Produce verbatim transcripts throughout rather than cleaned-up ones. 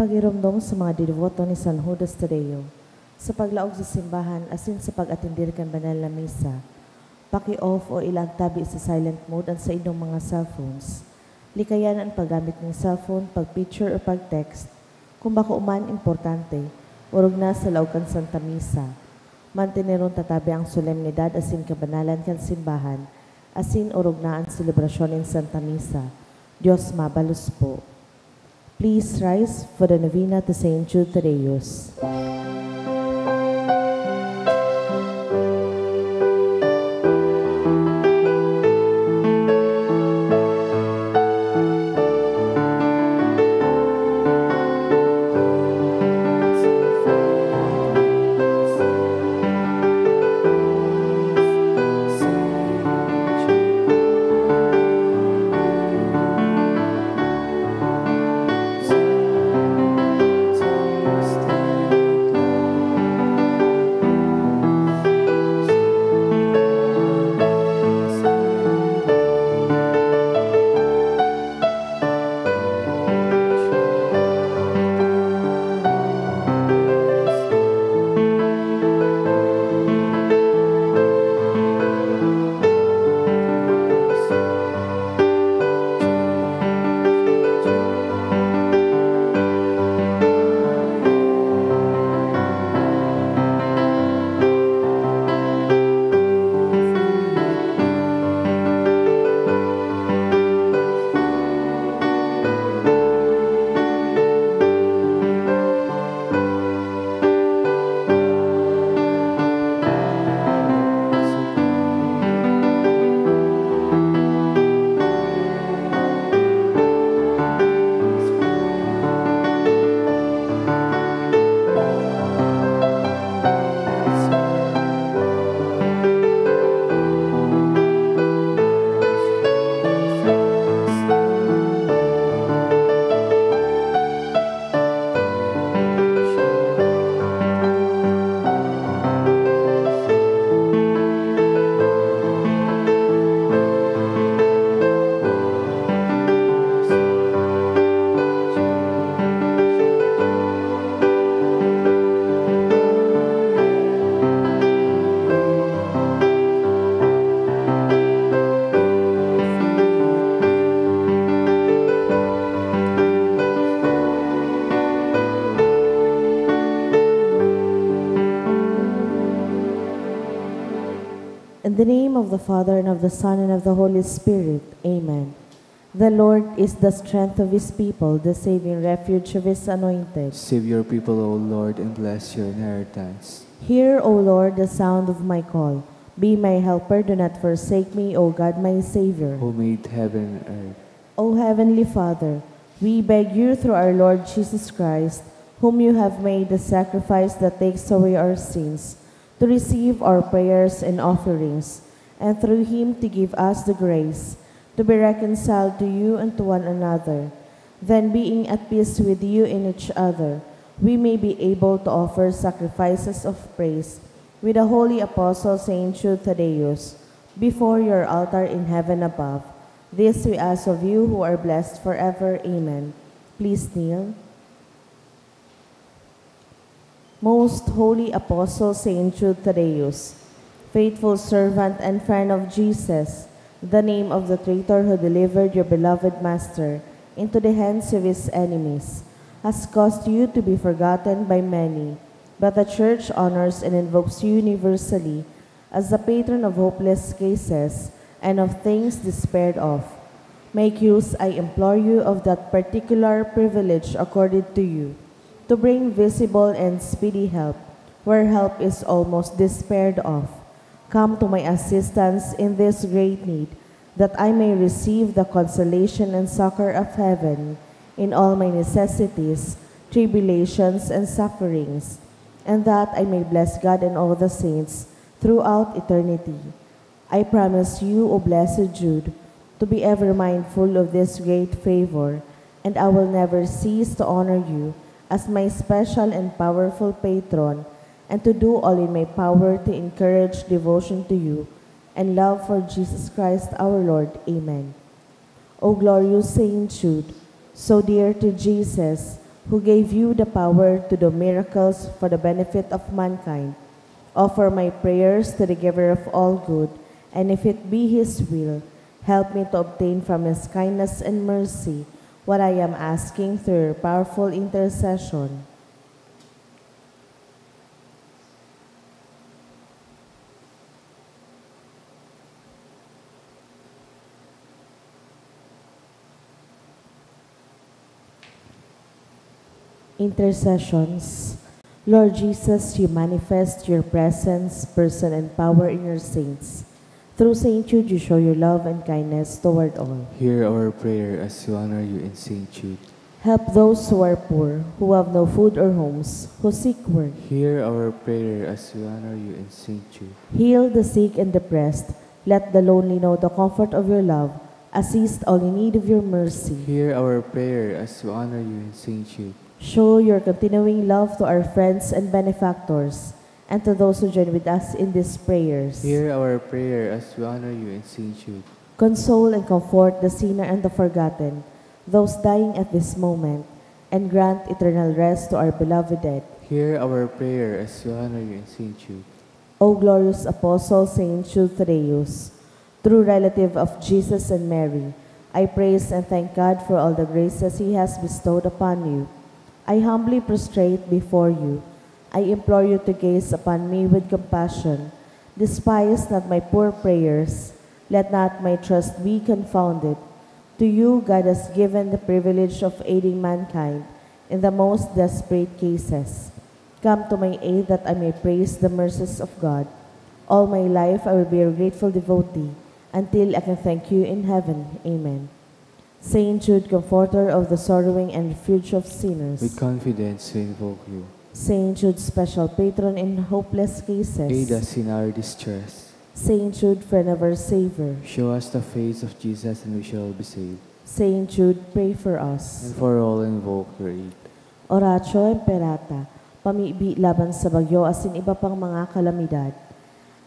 Pagiromdom sa mga deboto ni San Judas Tadeo, sa paglaog sa simbahan asin sa pag-atender kan banal na misa, paki-off o ilaag tabi sa silent mode an saindong mga cellphones. Likayan an paggamit nin cellphone, pag-picture o pag-text, kung bako man importante, orog na sa laog kan Santa Misa. Manteneron ta tabi ang solemnidad asin kabanalan kan simbahan, asin orog na an selebrasyon nin Santa Misa. Dios mabalos po. Please rise for the novena to Saint Jude Thaddeus. In the name of the Father, and of the Son, and of the Holy Spirit. Amen. The Lord is the strength of his people, the saving refuge of his anointed. Save your people, O Lord, and bless your inheritance. Hear, O Lord, the sound of my call. Be my helper, do not forsake me, O God, my Savior. Who made heaven and earth. O Heavenly Father, we beg you through our Lord Jesus Christ, whom you have made the sacrifice that takes away our sins, to receive our prayers and offerings, and through him to give us the grace to be reconciled to you and to one another. Then, being at peace with you and each other, we may be able to offer sacrifices of praise with the holy apostle Saint Jude Thaddeus before your altar in heaven above. This we ask of you who are blessed forever. Amen. Please kneel. Most Holy Apostle Saint Jude Thaddeus, faithful servant and friend of Jesus, the name of the traitor who delivered your beloved Master into the hands of his enemies, has caused you to be forgotten by many, but the Church honors and invokes you universally as the patron of hopeless cases and of things despaired of. Make use, I implore you, of that particular privilege accorded to you, to bring visible and speedy help where help is almost despaired of. Come to my assistance in this great need, that I may receive the consolation and succor of heaven in all my necessities, tribulations, and sufferings, and that I may bless God and all the saints throughout eternity. I promise you, O blessed Jude, to be ever mindful of this great favor, and I will never cease to honor you as my special and powerful patron, and to do all in my power to encourage devotion to you and love for Jesus Christ our Lord. Amen. O glorious Saint Jude, so dear to Jesus, who gave you the power to do miracles for the benefit of mankind, offer my prayers to the Giver of all good, and if it be His will, help me to obtain from His kindness and mercy what I am asking through your powerful intercession. Intercessions. Lord Jesus, you manifest your presence, person, and power in your saints. Through Saint Jude, you show your love and kindness toward all. Hear our prayer as we honor you in Saint Jude. Help those who are poor, who have no food or homes, who seek work. Hear our prayer as we honor you in Saint Jude. Heal the sick and depressed. Let the lonely know the comfort of your love. Assist all in need of your mercy. Hear our prayer as we honor you in Saint Jude. Show your continuing love to our friends and benefactors, and to those who join with us in these prayers. Hear our prayer as we honor you in Saint Jude. Console and comfort the sinner and the forgotten, those dying at this moment, and grant eternal rest to our beloved dead. Hear our prayer as we honor you in Saint Jude. O glorious Apostle Saint Jude Thaddeus, true relative of Jesus and Mary, I praise and thank God for all the graces He has bestowed upon you. I humbly prostrate before you. I implore you to gaze upon me with compassion. Despise not my poor prayers. Let not my trust be confounded. To you, God has given the privilege of aiding mankind in the most desperate cases. Come to my aid that I may praise the mercies of God. All my life I will be your grateful devotee until I can thank you in heaven. Amen. Saint Jude, comforter of the sorrowing and refuge of sinners. With confidence we invoke you. Saint Jude, special patron in hopeless cases. Aid us in our distress. Saint Jude, friend of our Savior. Show us the face of Jesus and we shall be saved. Saint Jude, pray for us. And for all invoke your aid. Oratio Imperata, pamibi laban sa bagyo asin iba pang mga kalamidad.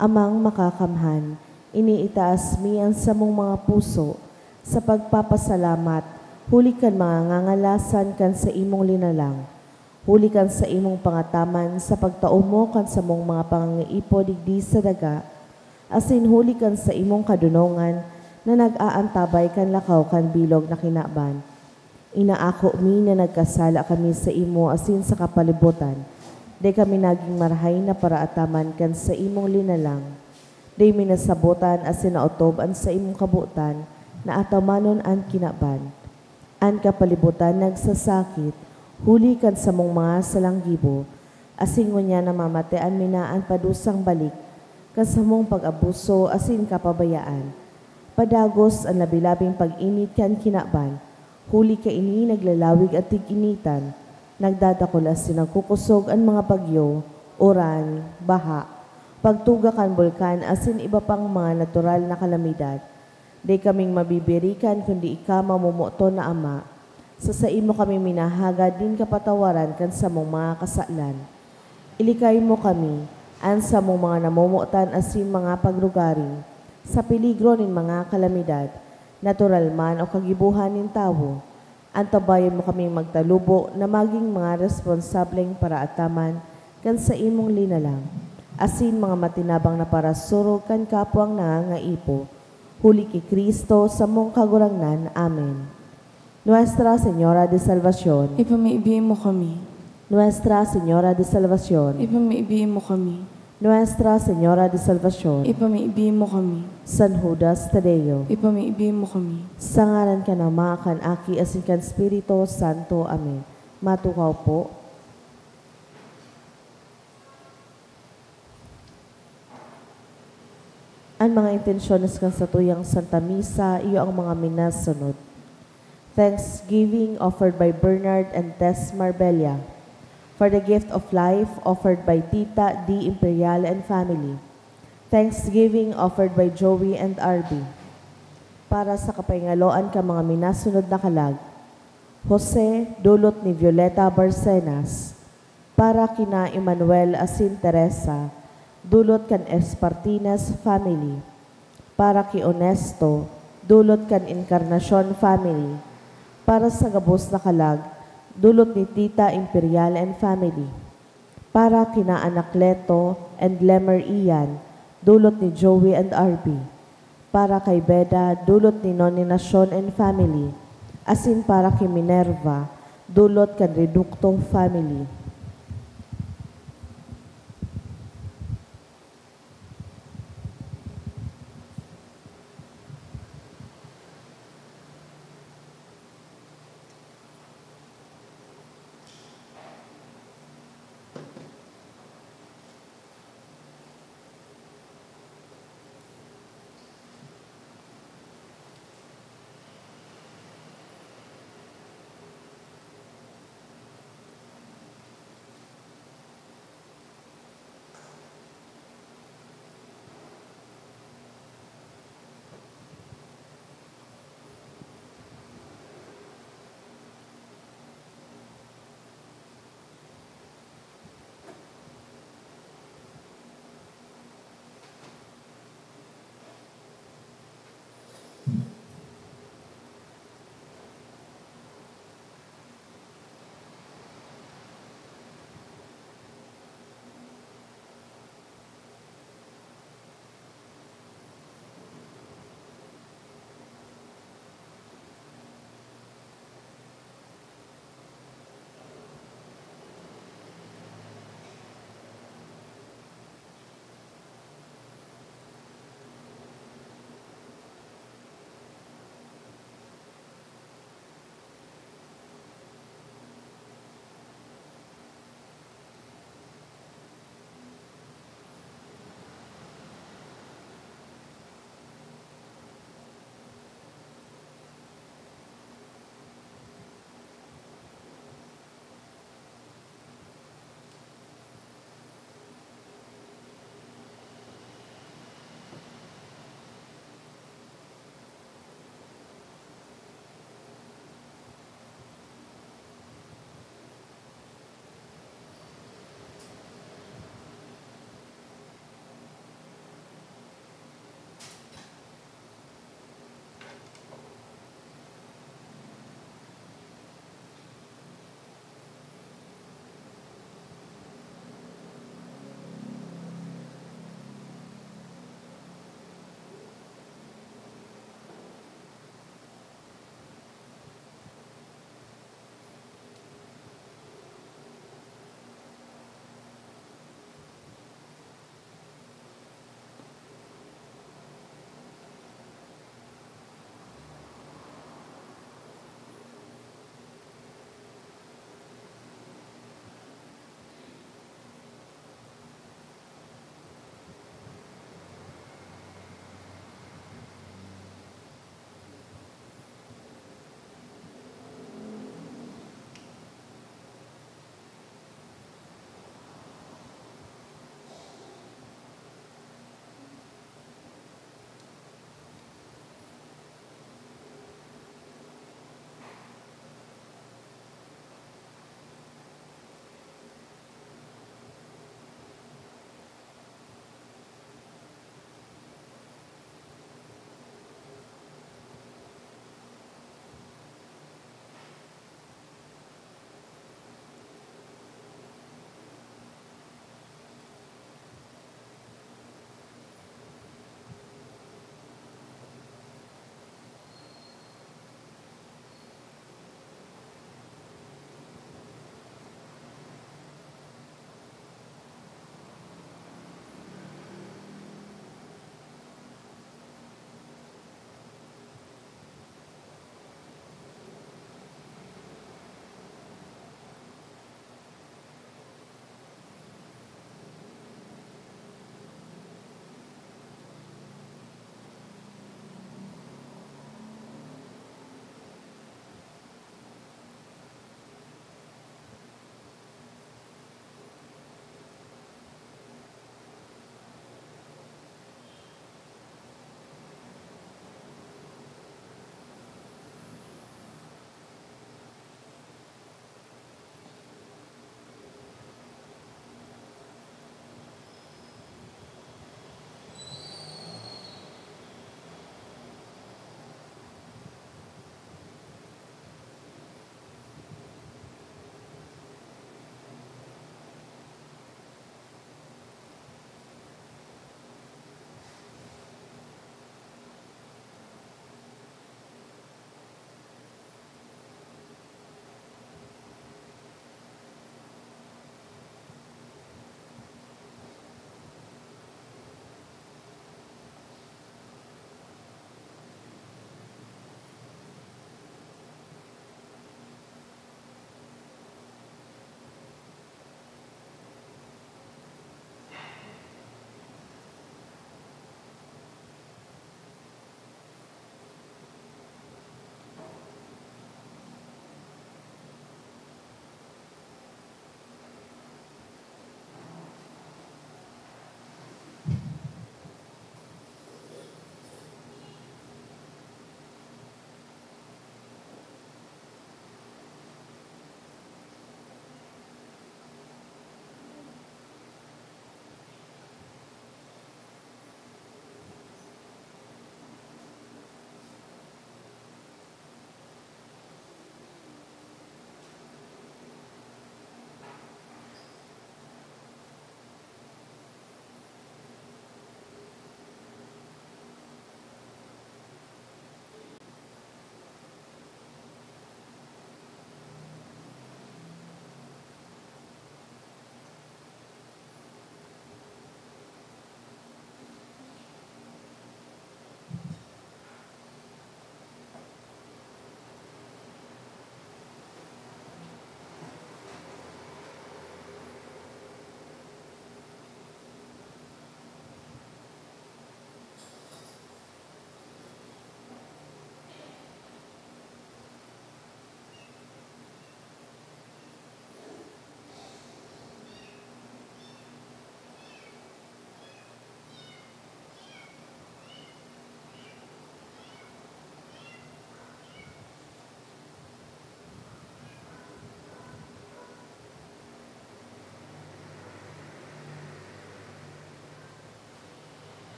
Amang Makakamhan, iniitaas mi an samong mga puso sa pagpapasalamat huli kan mga ngangalasan kan saimong linalang, huli kan saimong pangataman sa pagtao mo kan samong mga pangangaipo digdi sa daga, asin huli kan saimong kadonongan na nag-aantabay kan lakaw kan bilog na kinaban. Inaako mi na nagkasala kami saimo asin sa kapalibotan. Dai kami nagin marahay na paraataman kan saimong linalang. Dai mi nasabotan asin naotob an saimong kabotan na atamanon an kinaban. An kapalibotan nagsasakit, huli kan samong mga salanggibo, asin ngunyan namamatean mi na an padusang balik kan samong pag-abuso asin kapabayaan. Padagos an labi-labing pag-init kan kinaban, huli kaini naglalawig an tig-initan, nagdadakul asin nagkukosog an mga bagyo, uran, baha, pagtuga kan bulkan asin iba pang mga natural na kalamidad. Dai kaming mabibirikan kundi ika, mamomoton na Ama. Sa saimo kami minahagad nin kapatawaran kan samong mga kasalan. Ilikay mo kami, an samong mga namomotan asin mga pagrugaring, sa peligro nin mga kalamidad, natural man o kagibohan nin tawo. Antabayan mo kaming magtalubo na magin mga responsableng paraataman kan saimong linalang, asin mga matinabang na parasurog kan kapwang nangangaipo. Huli ki Cristo, samong Kagurangnan. Amen. Nuestra Señora de Salvacion. Ipamibi mo kami. Nuestra Señora de Salvacion. Ipamibi mo kami. Nuestra Señora de Salvacion. Ipamibi mo kami. San Judas Tadeo. Ipamibi mo kami. Sa ngaran kan Ama, kan Aki, asin kan Espiritu Santo. Amen. Matukaw po. An mga intensyones kan satuyang Santa Misa, iyo ang mga minasunod. Thanksgiving offered by Bernard and Tess Marbella. For the gift of life offered by Tita D Imperial and family. Thanksgiving offered by Joey and Arby. Para sa kapahingaloan kan mga minasunod na kalag, Jose, dulot ni Violeta Barcenas. Para kina Emmanuel asin Teresa, dulot kan Espartinas family. Para ki Onesto, dulot kan Encarnacion family. Para sa gabos na kalag, dulot ni Tita Imperial and family. Para kina Anacleto and Lemer Ian, dulot ni Joey and Arby. Para kay Beda, dulot ni Noni Nacion and family. Asin para ki Minerva, dulot kan Reducto family.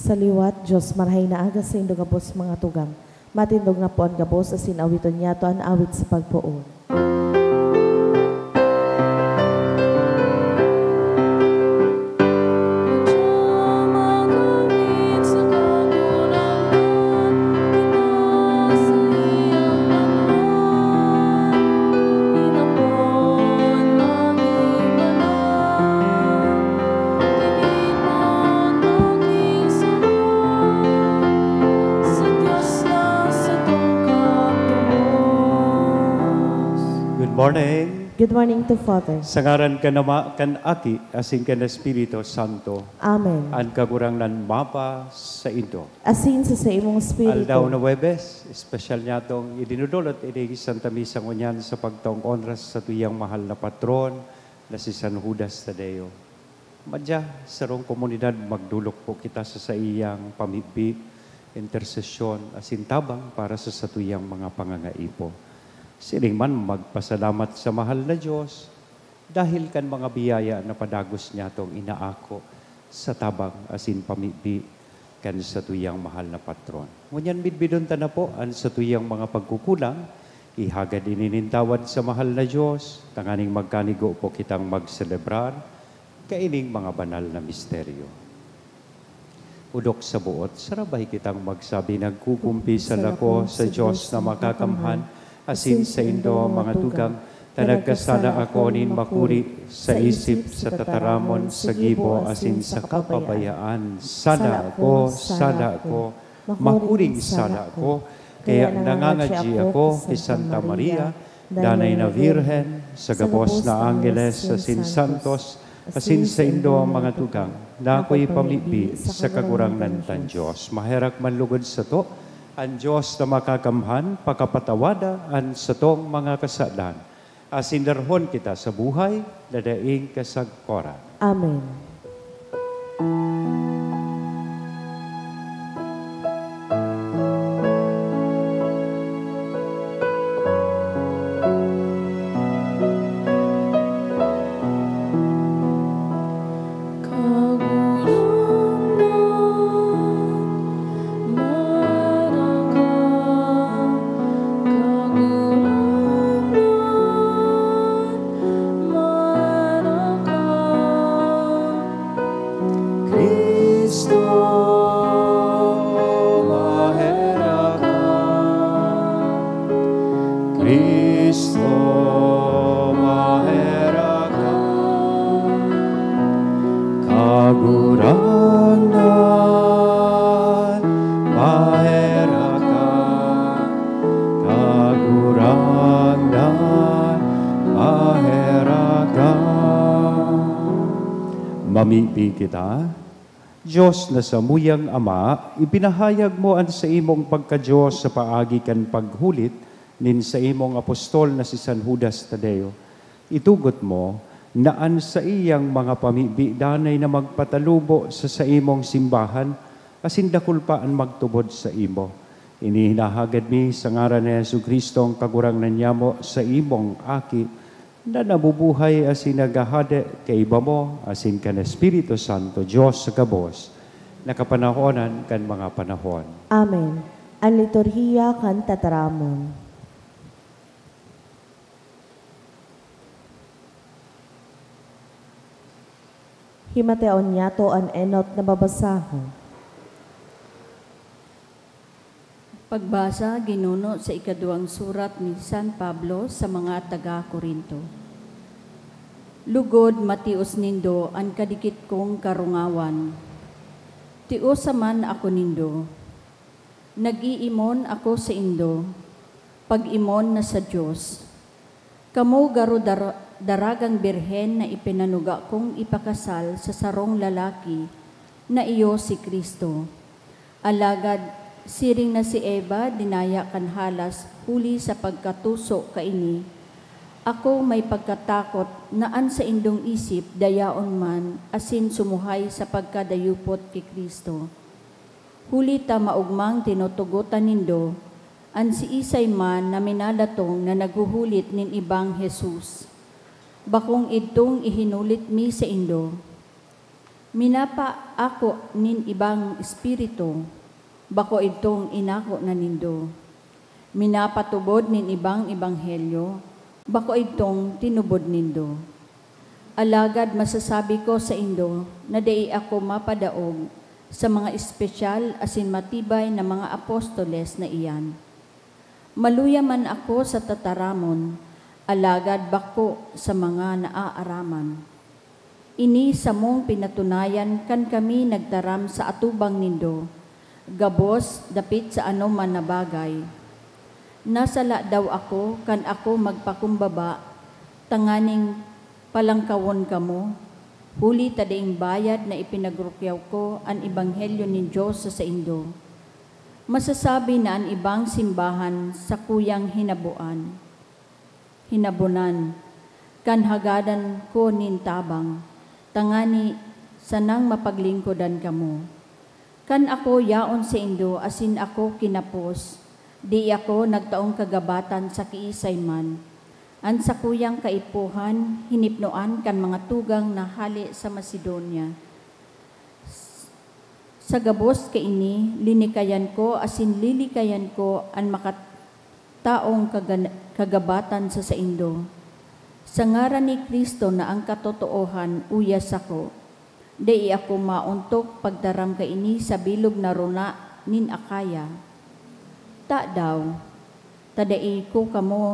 Sa liwat, Dios, marahay na aga saindo gabos mga tugang. Matindog na po an gabos asin awiton niyato an awit sa pagpoon. Good morning. Good morning to Father. Sa ngaran kan Ama, kan Aki, asin kan Espiritu Santo. Amen. An Kagurangnan mapa saindo. Asin sa saimong espiritu. Aldaw na Huwebes, espesyal niyatong idinudulot ini Santa Misa ngunyan sa pagtaong onra sa satuyang mahal na patron na si San Judas Tadeo. Madya, sarong komunidad, magdolok po kita sa saiyang pamibi, intersesyon, asin tabang para sa satuyang mga pangangaipo. Siring man, magpasalamat sa mahal na Dios dahil kan mga biyaya na padagos niyatong inaako sa tabang asin pamibi kan satuyang mahal na patron. Ngunyan, bidbidon ta na po an satuyang mga pagkukulang, ihagad ini nin tawad sa mahal na Dios, tanganing magkanigo po kitang magselebrar kaining mga banal na misteryo. Odok sa boot, sarabay kitang magsabi, "Nagkukumpisal ako sa Dios na makakamhan, asin saindo, mga tugang, ta nagkasala ako nin makuri sa isip, sa tataramon, sa gibo, asin sa kapabayaan. Sala ako, sala ako, makuring sala ako. Kaya nangangadyi ako ki Santa Maria, Danay na Birhen, sa gabos na angheles asin santos, asin saindo, mga tugang, na ako'y pamibi sa Kagurangnan tang Dios. Maherak man lugod sato an Dios na makakamhan pakapatawada an satong mga kasalan, asin darhon kita sa buhay na daing kasagkoran." Amen. Cristo, maherak ka. Cristo, maherak ka. Kagurangnan, maherak ka. Kagurangnan, maherak ka. Mamibi kita. Dios na samuyang Ama, ipinahayag mo an saimong pagka-Dios sa paagi kan paghulit nin saimong apostol na si San Judas Tadeo. Itugot mo na an saiyang mga pamibi danay na magpatalubo sa saimong simbahan, asin dakul pa an magtubod saimo. Ini hinahagad mi sa ngaran ni Jesu-Cristo, an Kagurangnan nyamo, saimong Aki, na nabubuhay asin naghahade kaiba mo asin kan Espiritu Santo, Dios sa gabos, na kapanahonan kan mga panahon. Amen. An liturhiya kan tataramon. Himateon niyato an enot na babasahon. Pagbasa ginuno sa ikaduwang surat ni San Pablo sa mga taga Corinto. Lugod matios nindo an kadikit kong karungawan. Tiosa man ako nindo. Nag-iimon ako saindo, pag-imon na sa Dios. Kamo garo dara-, daragang birhen na ipinanuga kong ipakasal sa sarong lalaki na iyo si Cristo. Alagad, siring na si Eva dinaya kan halas huli sa pagkatuso kaini, ako may pagkatakot na an saindong isip dayaon man asin sumuhay sa pagkadayupot ki Cristo. Huli ta maogmang tinutugotan nindo an siisay man na minadatong na naghuhulit nin ibang Jesus. Bakong idtong ihinulit mi saindo. Minapaako nin ibang espiritu, bako idtong inako na nindo. Minapatubod nin ibang ebanghelyo, bako idtong tinubod nindo. Alagad masasabi ko saindo na dai ako mapadaog sa mga espesyal asin matibay na mga apostoles na iyan. Maluya man ako sa tataramon, alagad bako sa mga naaaraman. Ini samong pinatunayan kan kami nagtaram sa atubang nindo, gabos dapit sa anoman na bagay. Nasala daw ako kan ako magpakumbaba tanganing palangkawon kamo, huli ta daing bayad na ipinagrukyaw ko an ebanghelyo nin Dios sa saindo. Masasabi na an ibang simbahan sakuyang hinaboan, hinabonan, kan hagadan ko nin tabang, tangani sanang mapaglingkodan kamo. Kan ako yaon saindo asin ako kinapos, di ako nagtaong kagabatan sa kiisay man. An sakuyang kaipuhan, hinipnoan kan mga tugang na hale sa Macedonia. Sa gabos kaini, linikayan ko asin lilikayan ko an makataong kagan-, kagabatan sa saindo. Sa ngaran ni Cristo na an katotoohan uya sako, dai ako maontok pagtaram kaini sa bilog na rona nin Acaya. Tadaw, ta dai ko kamo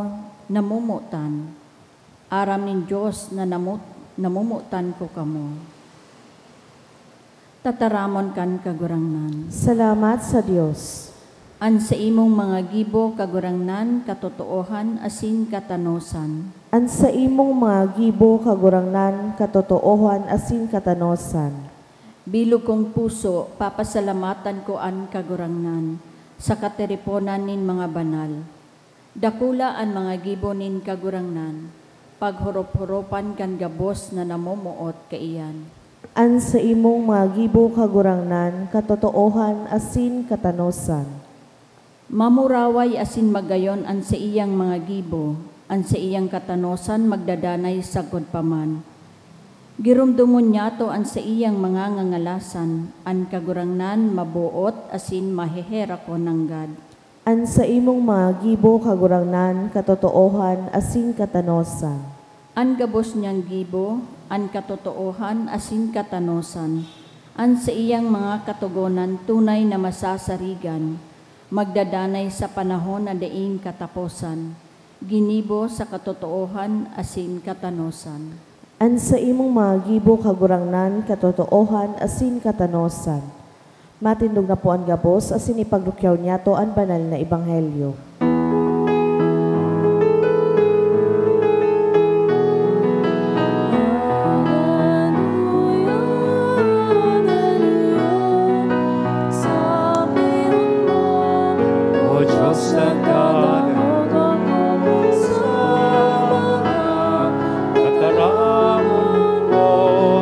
namomotan. Aram nin Dios na namot-, namomotan ko kamo. Tataramon kan Kagurangnan. Salamat sa Dios. An saimong mga gibo, Kagurangnan, katotoohan asin katanosan. An saimong mga gibo, Kagurangnan, katotoohan asin katanosan. Bilog kong puso, papasalamatan ko an Kagurangnan, sa katiriponan nin mga banal. Dakula an mga gibo nin Kagurangnan, paghorop-horopan kan gabos na namomoot kaiyan. An saimong mga gibo, Kagurangnan, katotoohan asin katanosan. Mamuraway asin magayon an saiyang mga gibo, an saiyang katanosan magdadanay sagkod pa man. Giromdomon niyato an saiyang mga ngangalasan, an Kagurangnan maboot asin maheherakon nanggad. An saimong mga gibo, Kagurangnan, katotoohan asin katanosan. An gabos niyang gibo, an katotoohan asin katanosan. An saiyang mga katogonan tunay na masasarigan, magdadanay sa panahon na daing kataposan, ginibo sa katotoohan asin katanosan. An saimong mga gibo, Kagurangnan, katotoohan asin katanosan. Matindog na po an gabos asin ipagrukyaw niyato an banal na ebanghelyo. O Diyos na Tatang, sa mga tataramon mo.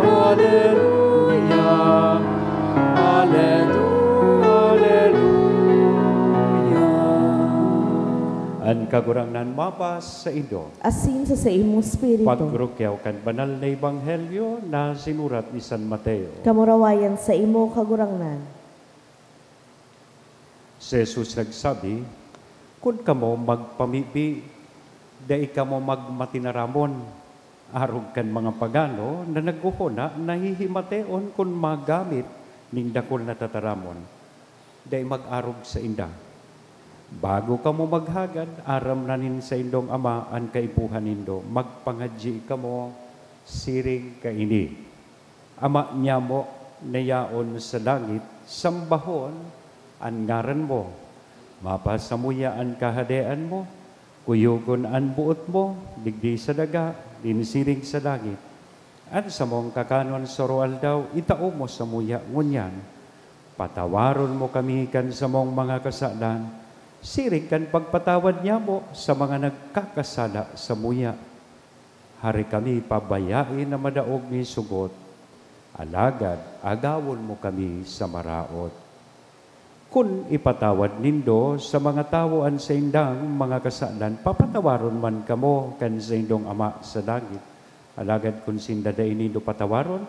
Hallelujah. Hallelujah. Hallelujah. An Kagurangnan mapasaindo. Asin sa saimong espiritu. Pagrukyaw kan banal na ebanghelyo na sinurat ni San Mateo. Kamurawayan saimo, Kagurangnan. Si Jesus nagsabi, "Kun kamo magpamibi, dai kamo magmatinaramon, arog kan mga pagano na naghohona na hihimateon kun magamit nin dakul na tataramon. Dai mag-arog sainda. Bago kamo maghagad, aram na nin saindong Ama an kaipuhan nindo. Magpangadyi kamo siring kaini." Ama nyamo na yaon sa langit, sambahon an ngaran mo. Mapasamuya an kahadean mo. Kuyogon an boot mo, digdi sa daga, nin siring sa langit. An samong kakanon sa aroaldaw, itao mo samuya ngunyan. Patawaron mo kami kan samong mga kasalan, siring kan pagpatawad nyamo sa mga nagkakasala samuya. Hari kami pabayae na madaog nin sugot, alagad agawon mo kami sa maraot. Kun ipatawad nindo sa mga tawo an saindang mga kasalan, papatawaron man kamo kan saindong Ama sa langit. Alagad kun sinda dai nindo patawaron,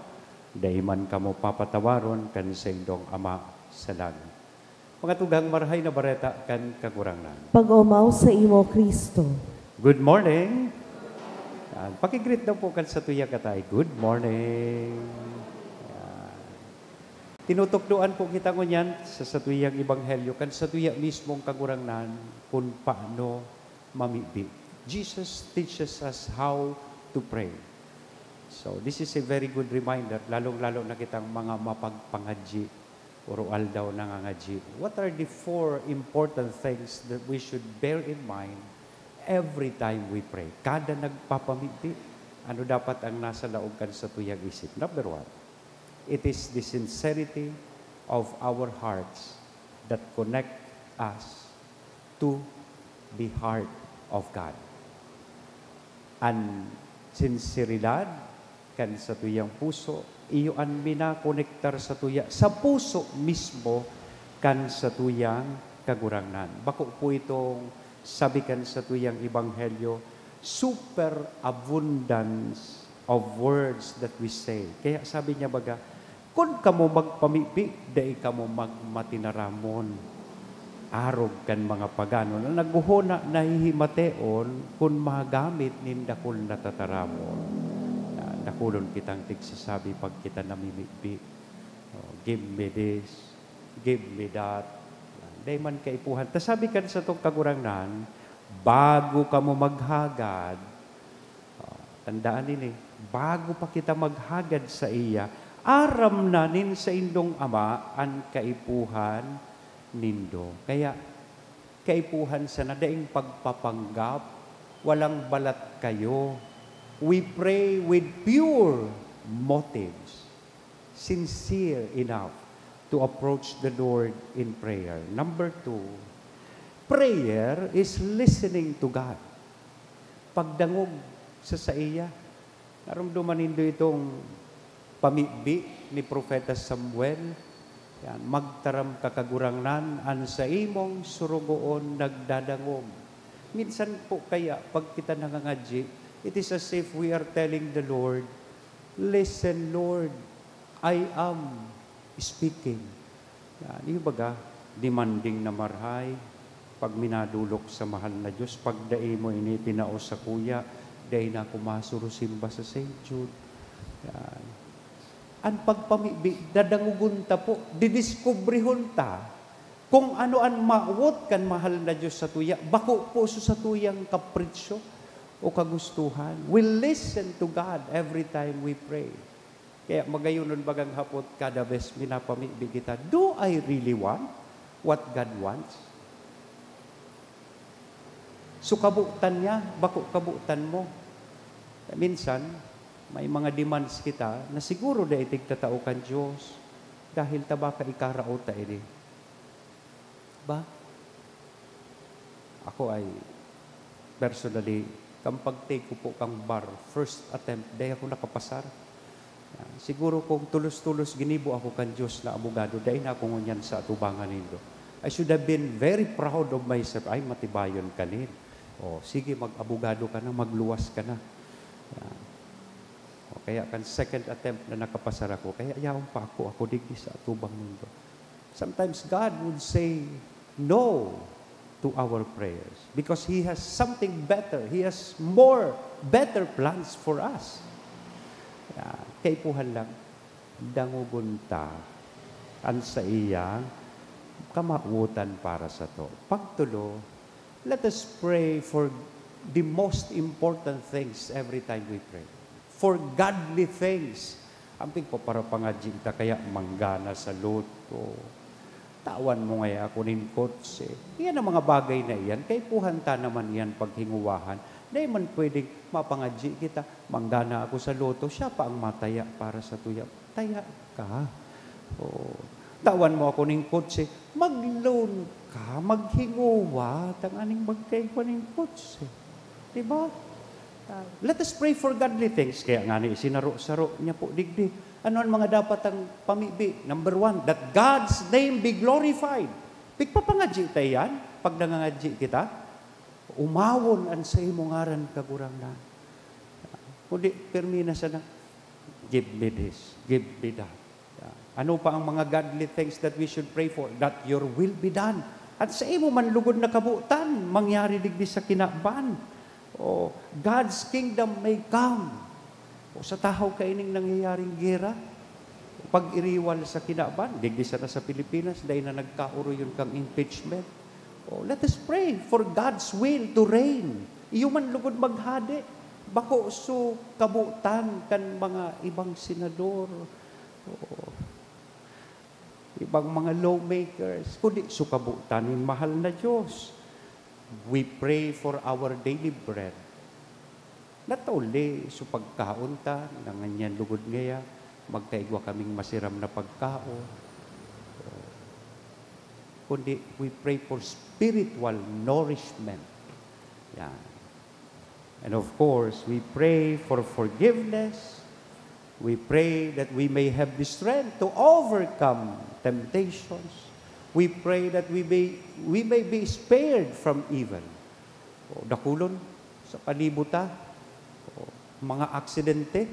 Dai man kamo papatawaron kan saindong Ama sa langit. Mga tugang, Marahay na Bareta kan Kagurangnan. Pag-omaw sa imo, Kristo. Good morning. Yan. Pakigreet daw po kan satuyang katay. Good morning. Yan. Tinutukdoan po kita ngunyan sa satuyang ebanghelyo kan satuya mismong Kagurangnan kun paano mamibi. Jesus teaches us how to pray. So, this is a very good reminder, lalong-lalo na kitang mga mapagpangadyi, oro-aldaw nangangadyi. What are the four important things that we should bear in mind every time we pray? Kada nagpapamibi, ano dapat ang nasa laog kan satuyang isip? Number one, it is the sincerity of our hearts that connect us to the heart of God. An sinseridad kan satuyang puso, iyo an minakonektar satuya sa puso mismo kan satuyang Kagurangnan. Bako po itong sabi kan satuyang ebanghelyo, superabundance of words that we say. Kaya sabi niya baga, "Kun kamo magpamibi, dai kamo magmatinaramon." Arog kan mga pagano na naghohona nahihimateon kun magamit nin dakul na tataramon. Na dakulon kitang tigsasabi pag kita namimibi. Oh, "Give me this, give me that." Dai man kaipuhan. Ta sabi kan satong Kagurangnan, "Bago kamo maghagad," oh, tandaan ini, bago pa kita maghagad saiya, aram na nin saindong Ama an kaipuhan nindo. Kaya, kaipuhan sana, daing pagpapanggap, walang balat kayo. We pray with pure motives, sincere enough to approach the Lord in prayer. Number two, prayer is listening to God. Pagdangog sa saiya. Naromdoman nindo itong pamibi ni Propeta Samuel? Yan, "Magtaram ka, Kagurangnan, an saimong sorogoon nagdadangog." Minsan po kaya, pag kita nangangadyi, it is as if we are telling the Lord, "Listen, Lord, I am speaking." Yan, yung baga, demanding na marahay, pag minadolok sa mahal na Diyos, pag dai mo ini tinao sakuya, dai na ako masurusimba sa Saint Jude. Yan. An pagpamibi, dadangogon ta po, didiskubrihon ta kung ano an mawot kan mahal na Diyos satuya, bako po sa satuyang kapritsyo o kagustuhan. We listen to God every time we pray. Kaya magayonon bagang hapot kada bes minapamibi kita, "Do I really want what God wants?" So, kabotan niya, bako kabotan mo. Minsan, may mga demands kita na siguro dai tigtatao kan Diyos dahil ta baka ikaraot ta ini. Ba? Ako ay, personally, kan pag-take ko po kang bar, first attempt, dai ako nakapasar. Yan. Siguro kung tulos-tulos ginibo ako kan Diyos na abogado, dai na ako ngunyan sa atubangan nindo. I should have been very proud of myself. Ay, matibayon ka nin. O, sige, mag-abogado ka na, magluwas ka na. Yan. O, kaya kan second attempt na nakapasar ako, kaya yaon pa ako, ako digdi sa atubang nindo. Sometimes God would say no to our prayers because He has something better. He has more better plans for us. Ah, kaipuhan lang, dangogon ta an saiyang kamawotan para sato. Pagtulo, let us pray for the most important things every time we pray. For godly things. Amping ko para pangadyi ta kaya manggana sa lotto. Tawan mo ngaya ako nin kotse. Iyan ang mga bagay na iyan. Kaipuhan ta naman iyan paghinguwahan. Dai man pwedeng mapangadyi kita, "Manggana ako sa lotto, siya pa ang mataya para sa tuya." Taya ka. Oo. Tawan mo ako nin kotse, mag-loan ka, maghinguwa, tanganing magkaigwa nin kotse. Di ba? Ah, let us pray for godly things. Kaya nga ni, sinaro-saro niya po digdi. Ano ang mga dapat ang pamibi? Number one, that God's name be glorified. Pigpapangadyi ta iyan, pag nangangadyi kita, umawon an saimo ngaran, Kagurangnan. Kundi, pirmi na sana, Give me this, give me that. Yeah. Ano pa ang mga godly things that we should pray for? That your will be done. At sa imo man lugod na kabotan, mangyari digdi sa kinaban. O, God's kingdom may come. O, sa tahaw kaining nangyayaring gera, pag-iriwal sa kinaban, digdi sana sa Pilipinas, dahil na nagkaoroyon kang impeachment. O, let us pray for God's will to reign. Iyo man lugod maghade, bako so kabotan kan mga ibang senador, o, ibang mga lawmakers, kundi so kabotan nin mahal na Dios. We pray for our daily bread. Not only so pagkaon ta, na ngunyan lugod ngaya, magkaigwa kaming masiram na pagkaon. Kundi we pray for spiritual nourishment. Yan. And of course, we pray for forgiveness. We pray that we may have the strength to overcome temptations. We pray that we may, we may be spared from evil. O, dakulon sa palibot ta, o, mga aksidente,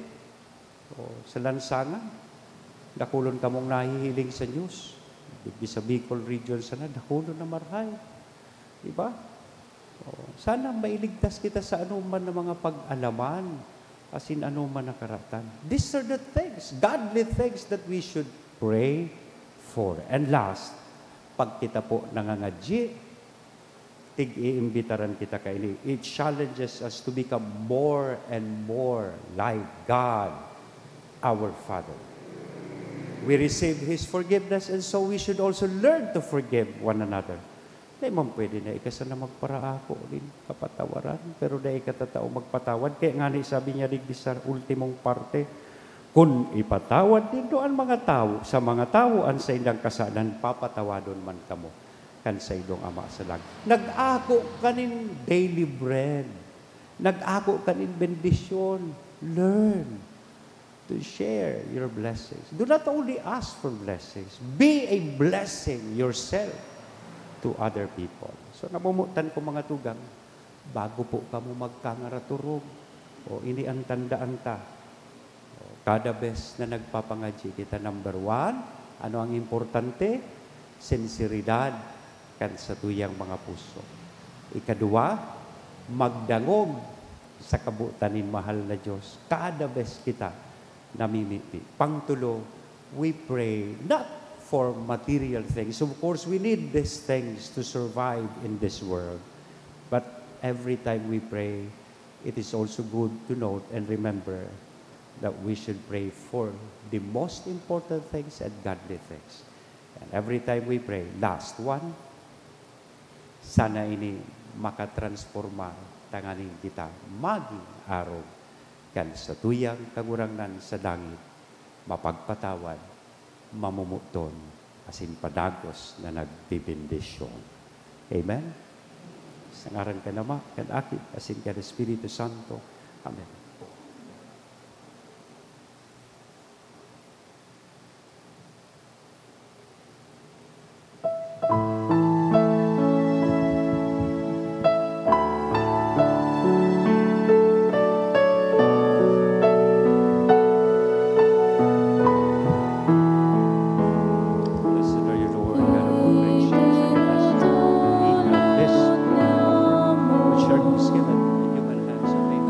o, sa lansangan, dakulon kamong nahihiling sa news. Digdi sa Bicol region sana, dakulon na marahay. Di ba? O, sana mailigtas kita sa anoman na mga pag-alaman, asin anoman na karatan. These are the things, godly things that we should pray for. And last, pag kita po nangangadyi, tig-iimbitaran kita kaini. It challenges us to become more and more like God, our Father. We receive His forgiveness, and so we should also learn to forgive one another. Dai man pwede na ika sana magparaako nin kapatawaran, pero dai ika tatao magpatawad. Kaya ngani sabi niya digdi sa ultimong parte, "Kun ipatawad nindo an mga tawo, sa mga tawo an saindang kasalan, papatawadon man kamo kan saindong Ama sa langit." Nag-ako ka nin daily bread. Nag-ako ka nin bendisyon. Learn to share your blessings. Do not only ask for blessings. Be a blessing yourself to other people. So, namomotan ko, mga tugang, bago po kamo magkangaraturog, o, ini an tandaan ta. O, kada bes na nagpapangadyi kita, number one, ano ang importante? Sinseridad kan satuyang mga puso. Ikaduwa, magdangog sa kabotan nin mahal na Dios kada bes kita namimibi. Pangtulo, we pray not for material things. Of course, we need these things to survive in this world. But every time we pray, it is also good to note and remember that we should pray for the most important things and godly things. And every time we pray, last one, sana ini makatransformar tanganing kita magin arog kan satuyang Kagurangnan sa langit, mapagpatawad, mamomoton, asin padagos na nagbebendisyon. Amen? Sa ngaran kan Ama, kan Aki, asin kan Espiritu Santo. Amen. Blessed are you, Lord, God of all creation, everlasting. We have this which are given in human hands and made.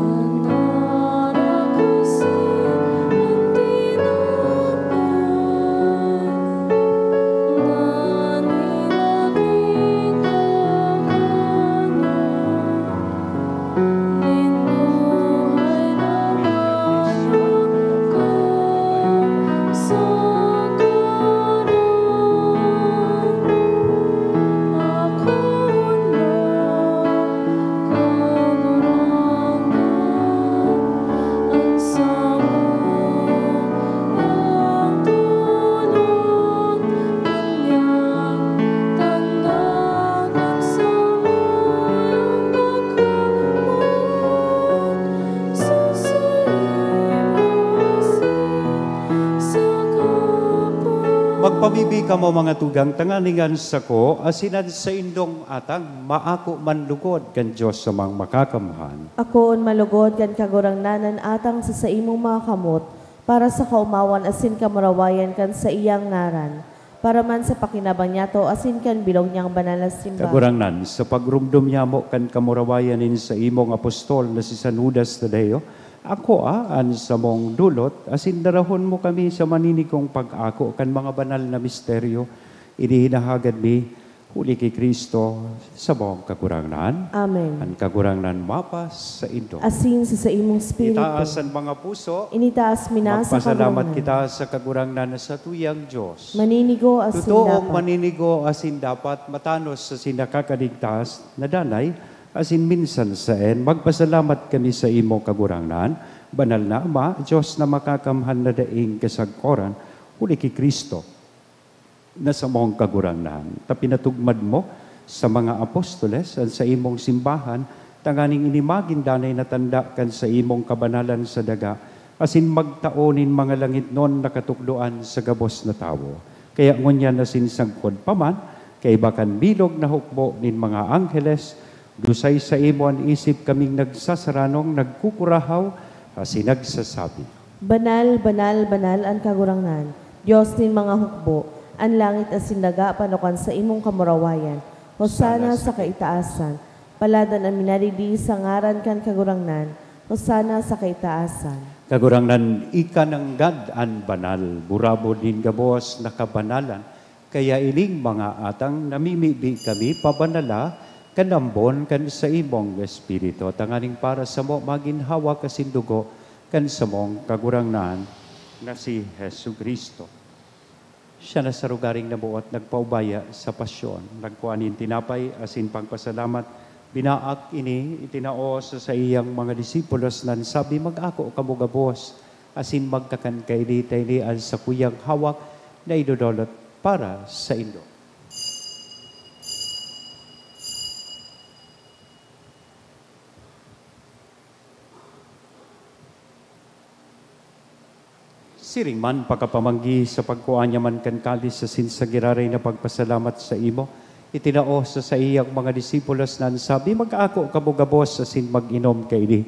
Magpamibi kamo, mga tugang, tanganing an sako asin an saindong atang maako man lugod kan Dios sa mga makakamhan. Akoon malugod kan Kagurangnan an atang sa saimong mga kamot, para sa kaomawan asin kamurawayan kan saiyang ngaran, para man sa pakinabang niyato asin kan bilog niyang banal na simbahan. Kagurangnan, sa pagromdom nyamo kan kamurawayan nin saimong apostol na si San Judas Tadeo, akoa an samong dulot asin darahon mo kami sa maninigong pag-ako kan mga banal na misteryo. Ini hinahagad mi huli ki Cristo, samong Kagurangnan. Amen. An Kagurangnan mapasaindo. Asin sa saimong espiritu. Itaas an mga puso. Initaas mi na sa Kagurangnan. Magpasalamat kita sa Kagurangnan na satuyang Dios. Maninigo asin dapat. Totoong maninigo asin dapat, matanos asin nakakaligtas na danay, asin minsan saen. Magpasalamat kami sa imo, Kagurangnan, Banal na Ama, Dios na makakamhan na daing kasagkoran, huli ki Cristo, na samong Kagurangnan, ta pinatugmad mo sa mga apostoles an saimong simbahan, tanganing ini magin danay na tanda kan saimong kabanalan sa daga, asin magtao nin mga langitnon na katukdoan sa gabos na tawo. Kaya ngunyan asin sagkod pa man, kaiba kan bilog na hukbo nin mga angheles, dusay saimo an isip kaming nagsasaranong, nagkukurahaw, asin nagsasabi, Banal, banal, banal an Kagurangnan, Dios nin mga hukbo. An langit asin daga pano kan saimong kamurawayan. Hosana sa kaitaasan. Paladan an minadidi sa ngaran kan Kagurangnan. Hosana sa kaitaasan. Kagurangnan, ika nanggad an banal, burabod nin gabos na kabanalan. Kaya ining mga atang namimibi kami pabanala kan ambon kan saimong Espiritu, tanganing para samo magin hawak asin dugo kan samong Kagurangnan na si Jesu-Cristo. Siya na sa rogaring naboot nagpaubaya sa pasyon, nagkua nin tinapay asin pagpasalamat, binaak ini, itinao sa saiyang mga disipulos, nan sabi, "Mag-ako kamo gabos asin magkakan kaini, ta ini an sakuyang hawak na idodolot para saindo." Siring man, pakapamanggi sa pagkua niya man kan kalis asin sa giraray na pagpasalamat saimo, itinao sa saiyang mga disipulos na an sabi, "Mag-ako kamo gabos asin mag-inom kaini.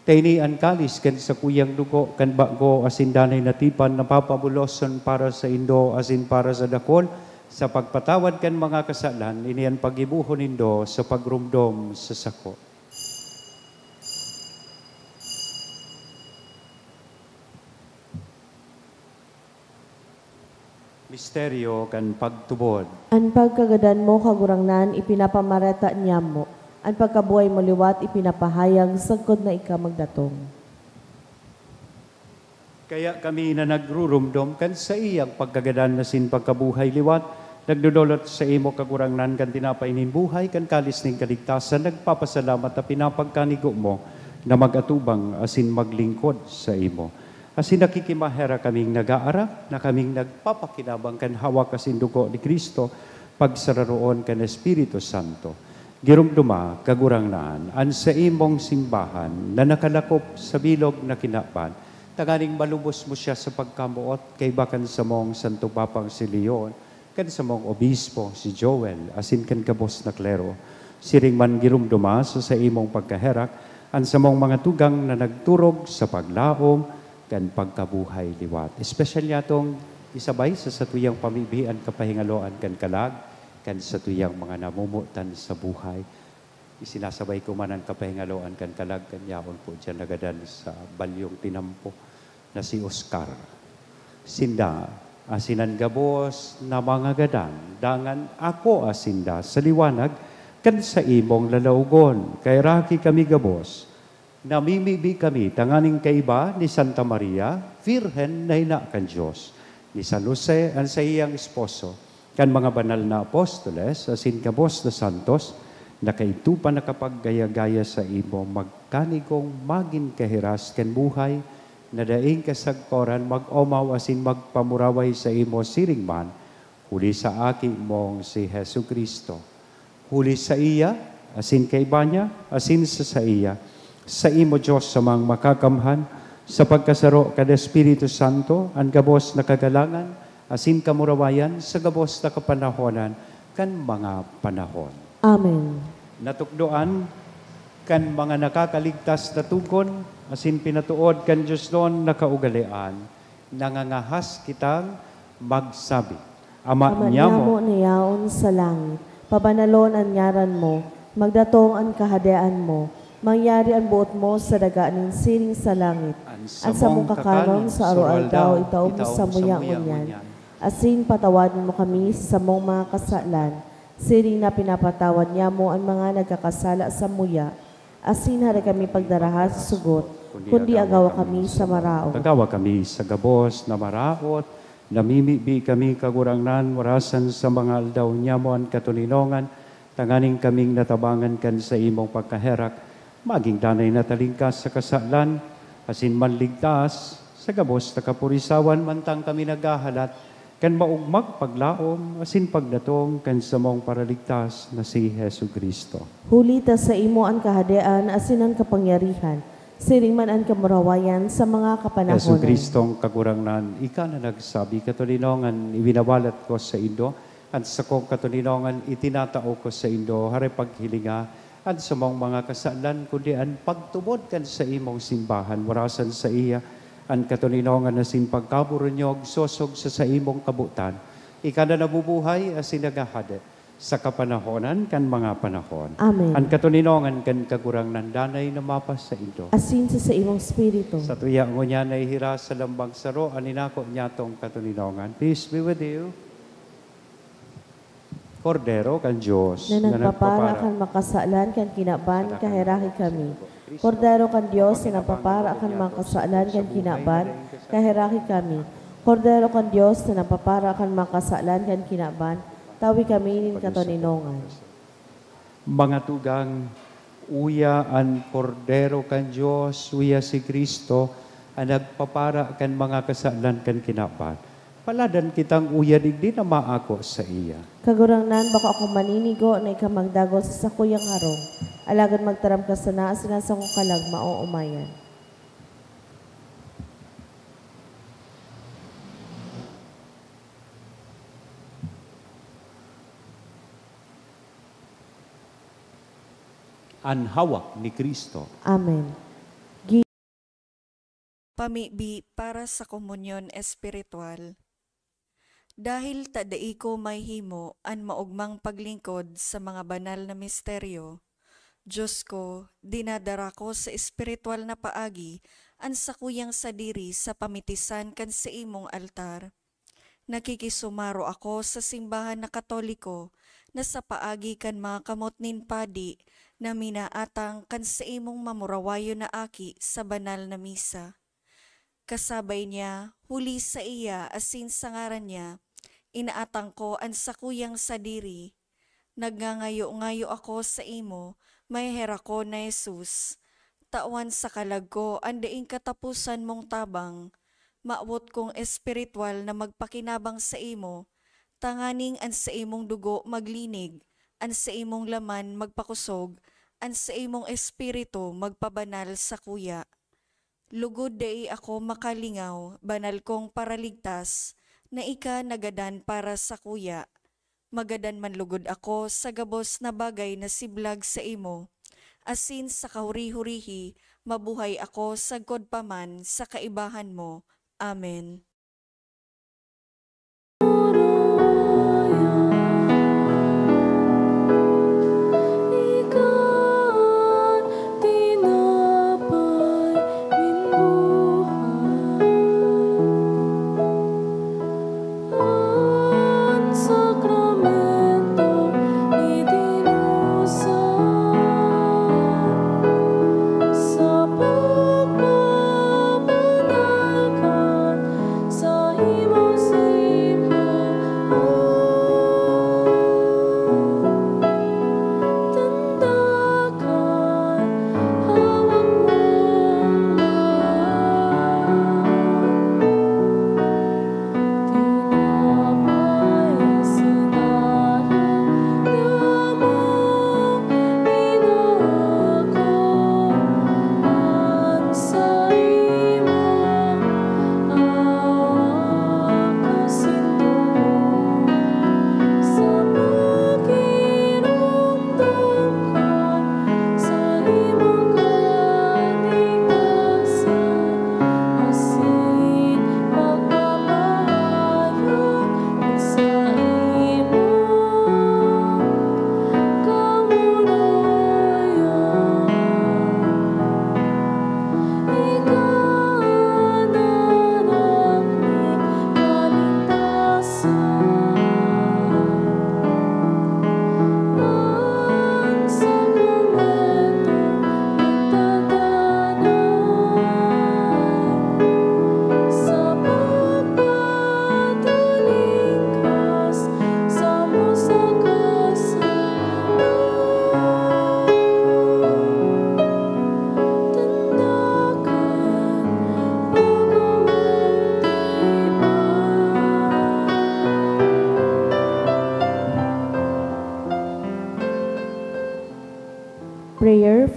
Ta ini an kalis kan sakuyang dugo kan bago asin danay na tipan na papabuloson para saindo asin para sa dakul sa pagpatawad kan mga kasalan. Ini an paggibohon nindo sa pagromdom sa sako." Misteryo kan pagtubod. An pagkagadan mo, Kagurangnan, ipinapamareta niyamo. An pagkabuhay mo liwat ipinapahayag sagkod na ika magdatong. Kaya kami na nagruromdom kan saiyang pagkagadan asin pagkabuhay liwat, nagdodolot saimo, Kagurangnan, kan tinapay nin buhay, kan kalis nin kaligtasan, nagpapasalamat ta pinapagkanigo mo na mag-atubang asin maglingkod saimo. Asin nakikimaherak kaming nag-aaram na kaming nagpapakinabang kan hawak asin dugo ni Cristo, pagsararoon kan Espiritu Santo. Giromdoma, Kagurangnan, an saimong simbahan na nakalakop sa bilog na kinaban, tanganing malubos mo siya sa pagkamoot kaiba kan samong Santo Papang si Leon, kan samong obispo si Joel, asin kan gabos na klero. Siring man giromdoma sa saimong pagkaherak an samong mga tugang na nagturog sa paglaom kan pagkabuhay liwat. Espesyal niyatong isabay sa satuyang pamibi an kapahingaloan kan kalag kan satuyang mga namomotan sa buhay. Isinasabay ko man an kapahingaloan kan kalag kan yaon po diyan nagadan sa balyong tinampo na si Oscar. Sinda asin an gabos na mga gadan, dangan ako asinda sa liwanag kan saimong lalaogon. Kaheraki kami gabos, namimibi kami tanganing kaiba ni Santa Maria, Birhen na ina kan Dios, ni San Jose, an saiyang esposo, kan mga banal na apostoles, asin gabos na santos, na kaidto pa nakapaggaya-gaya saimo, magkanigong magin kahiras kan buhay na daing kasagkoran, mag-omaw asin magpamuraway saimo siring man, huli sa Aki mong si Jesu-Cristo. Huli saiya, asin kaiba niya, asin sa saiya, saimo, Dios Amang Makakamhan, sa pagkasaro kan Espiritu Santo, an gabos na kagalangan asin kamurawayan sa gabos na kapanahonan kan mga panahon. Amen. Natukdoan kan mga nakakaligtas na tugon asin pinatood kan diosnon na kaugalean, Nangangahas kitang magsabi, Ama Ama niamo, niamo na yaon sa langit, pabanalon an ngaran mo, magdatong an kahadean mo, mangyari an boot mo sa daga nin siring sa langit. An samong kakanon sa aroaldaw itao mo samuya ngunyan, asin patawadon mo kami sa samong mga kasalan, siring na pinapatawad niamo an mga nagkakasala samuya, asin hare kami pagdaraha sa sugot, kundi agawa kami sa maraot. Agawa kami sa gabos na maraot, namimibi kami, Kagurangnan, warasan sa mga aldaw niamo an katoninongan, tanganing kaming natabangan kan saimong pagkaherak, magin danay na talingkas sa kasalan, asin manligtas sa gabos na kapurisawan, mantang kami naghahalat kan maogmang paglaom asin pagdatong kan samong Paraligtas na si Jesu-Cristo. Huli ta saimo an kahadean asin an kapangyarihan, siring man an kamurawayan sa mga kapanahonan. Jesu-Cristong Kagurangnan, ika na nagsabi, "Katoninongan iwinawalat ko saindo, an sakong katoninongan itinatao ko saindo." Hare paghilinga an samong mga kasalan, kundi an pagtubod kan saimong simbahan. Warasan saiya an katoninongan asin pagkaburunyog sosog sa saimong kabotan. Ika na nabubuhay asin naghahade sa kapanahonan kan mga panahon. Amen. An katoninongan kan Kagurangnan danay na mapasaindo. Asin sa saimong espiritu. Satuya ngunyan nahihiras sa lambang saro an inako niyatong katoninongan. Peace be with you. Kordero kan Dios, na nagpapara kan makasalan kan kinaban, kaheraki kami. Kordero kan Dios, na nagpapara kan makasalan kan kinaban, kaheraki kami. Kordero kan Dios, na nagpapara kan makasalan kan kinaban, tawi kami nin katoninongan. Mga tugang, uya an Kordero kan Dios, uya si Cristo, an nagpapara kan mga kasalan kan kinaban. Paladan kitang uya digdi na maako saiya. Kagurangnan, bako akong maninigo na ika magdagos sa sakuyang harong, alagad magtaram ka sana asin an sakong kalag maoomayan. An hawak ni Cristo. Amen. Pamibi para sa komunyon espiritual. Dahil ta dai ko mahimo an maogmang paglingkod sa mga banal na misteryo, Dios ko, dinadara ko sa espiritual na paagi an sakuyang sadiri sa pamitisan kan saimong altar. Nakikisumaro ako sa simbahan na Katoliko na sa paagi kan mga kamot nin padi na minaatang kan saimong mamurawayon na aki sa banal na misa. Kasabay niya, huli saiya asin sa ngaran niya, inaatang ko an sakuyang sadiri. Nagngangayo-ngayo ako saimo, maheherakon na Jesus, tawan sa kalag ko an daing kataposan mong tabang. Mawot kong espiritual na magpakinabang saimo, tanganing an saimong dugo maglinig, an saimong laman magpakosog, an saimong espiritu magpabanal sakuya. Lugod dai ako makalingaw, banal kong Paraligtas, na ika nagadan para sakuya. Magadan man lugod ako sa gabos na bagay na siblag saimo, asin sa kahuri-hurihi mabuhay ako sagkod pa man sa kaibahan mo. Amen.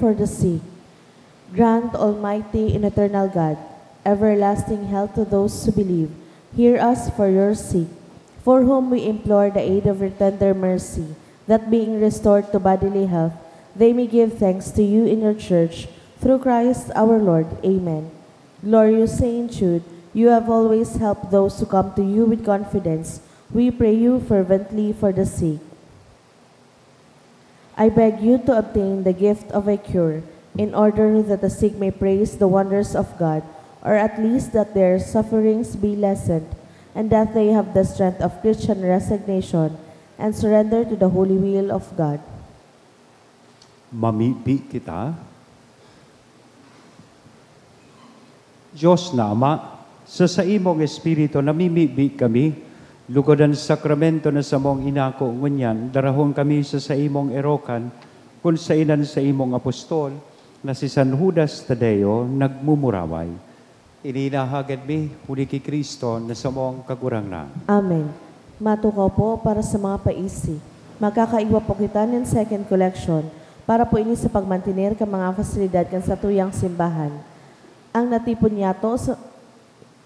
for the sick. Grant, Almighty and Eternal God, everlasting health to those who believe. Hear us for your sick, for whom we implore the aid of your tender mercy, that being restored to bodily health, they may give thanks to you in your church, through Christ our Lord. Amen. Glorious Saint Jude, you have always helped those who come to you with confidence. We pray you fervently for the sick. I beg you to obtain the gift of a cure, in order that the sick may praise the wonders of God, or at least that their sufferings be lessened, and that they have the strength of Christian resignation and surrender to the holy will of God. Mamibi kita. Dios na Ama, sa saimong Espiritu namimibi kami, lugod an sakramento na samong inako, ngunyan darahon kami sa saimong erokan, kun saen an saimong apostol na si San Judas Tadeo nagmumuraway. Ini inahagad mi huli ki Cristo na samong Kagurangnan. Amen. Matukaw po para sa mga paisi. Magkakaiwa po kita nin second collection para po ini sa pagmantener kan mga fasilidad kan satuyang simbahan. Ang natipon niyato sa,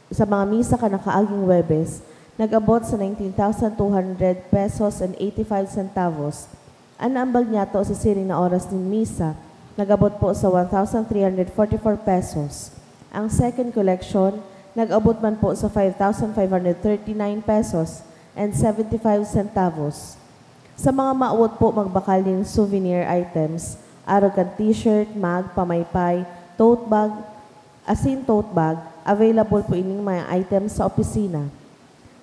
sa mga misa kan nakaaging Huwebes, nag-abot sa nineteen thousand two hundred pesos and eighty-five centavos. An naambag niyato sa siring na oras nin misa, nag-abot po sa one thousand three hundred forty-four pesos. Ang second collection, nag-abot man po sa five thousand five hundred thirty-nine pesos and seventy-five centavos. Sa mga maawot po magbakal nin souvenir items, arog kan t-shirt, mug, pamaypay, tote bag, asin tote bag, available po ining mga items sa opisina.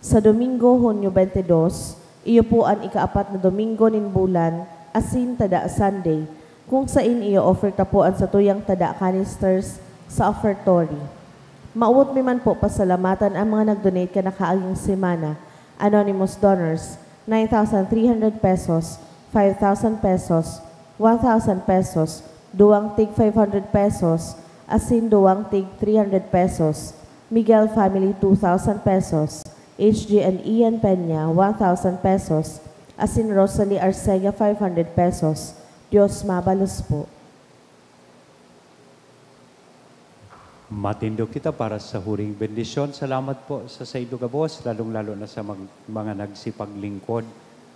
Sa Domingo, Hunyo twenty-two, iyo po an ikaapat na Domingo nin bulan, asin tada Sunday, kung saen iyo-offer ta po an satuyang tada canisters sa offertory. Maawot mi man po pasalamatan an mga nag-donate kan nakaaging semana, anonymous donors, nine thousand three hundred pesos, five thousand pesos, one thousand pesos, duwang tig five hundred pesos, asin duwang tig three hundred pesos. Miguel family, two thousand pesos. H G and Ian Peña, one thousand pesos. Asin Rosalie Arcega, five hundred pesos. Dios mabalos po. Matindog kita para sa huring bendisyon. Salamat po sa saindo gabos, lalong-lalo na sa mag-, mga nagsipaglingkod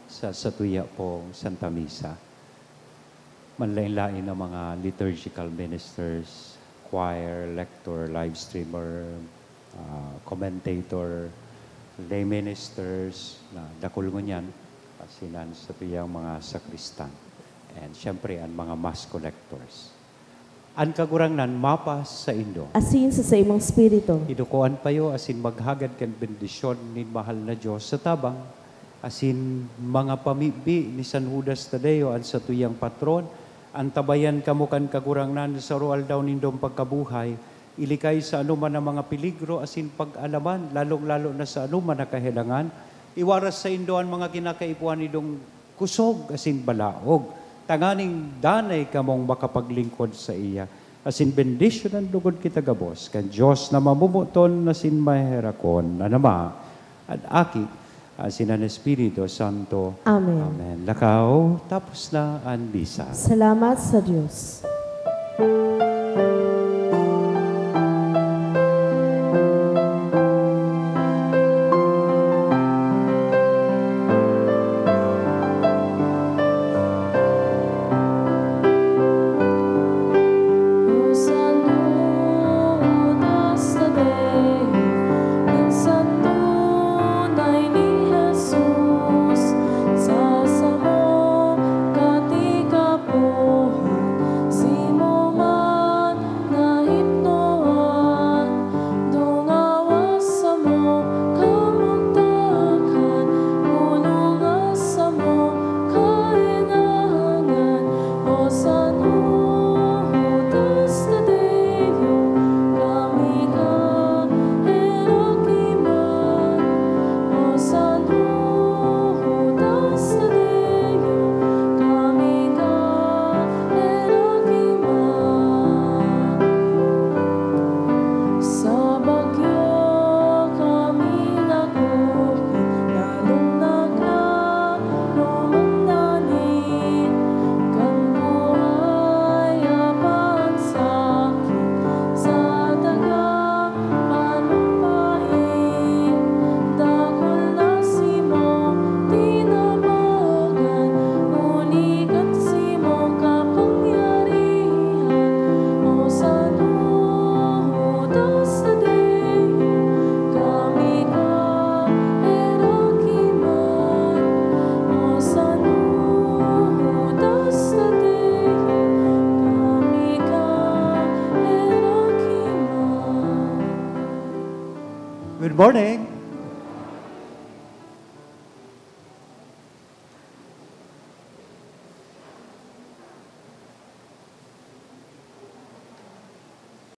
sa satuya pong Santa Misa. Manlaen-laen na mga liturgical ministers, choir, lector, live streamer, ah, commentator, lay ministers, na dakul ngunyan, asin an satuyang mga sakristan, and siyempre, an mga mass collectors. An Kagurangnan mapasaindo. Asin sa saimong espiritu. Idukoan payo asin maghagad kan bendisyon nin mahal na Dios sa tabang asin mga pamibi ni San Judas Tadeo, an satuyang patron. Antabayan kamo kan Kagurangnan sa aroaldaw nindong pagkabuhay, ilikay sa anoman na mga peligro asin pag-alaman, lalong-lalo na sa anoman na kahelangan. Iwaras saindo an mga kinakaipuhan nindong kusog asin balaog, tanganing danay kamong makapaglingkod saiya, asin bendisyonan logod kita gabos kan Dios na mamomoton asin maheherakon, an Ama, an Aki, asin an Espiritu Santo. Amen. Amen. Lakaw, tapos na an misa. Salamat sa Dios. Good morning.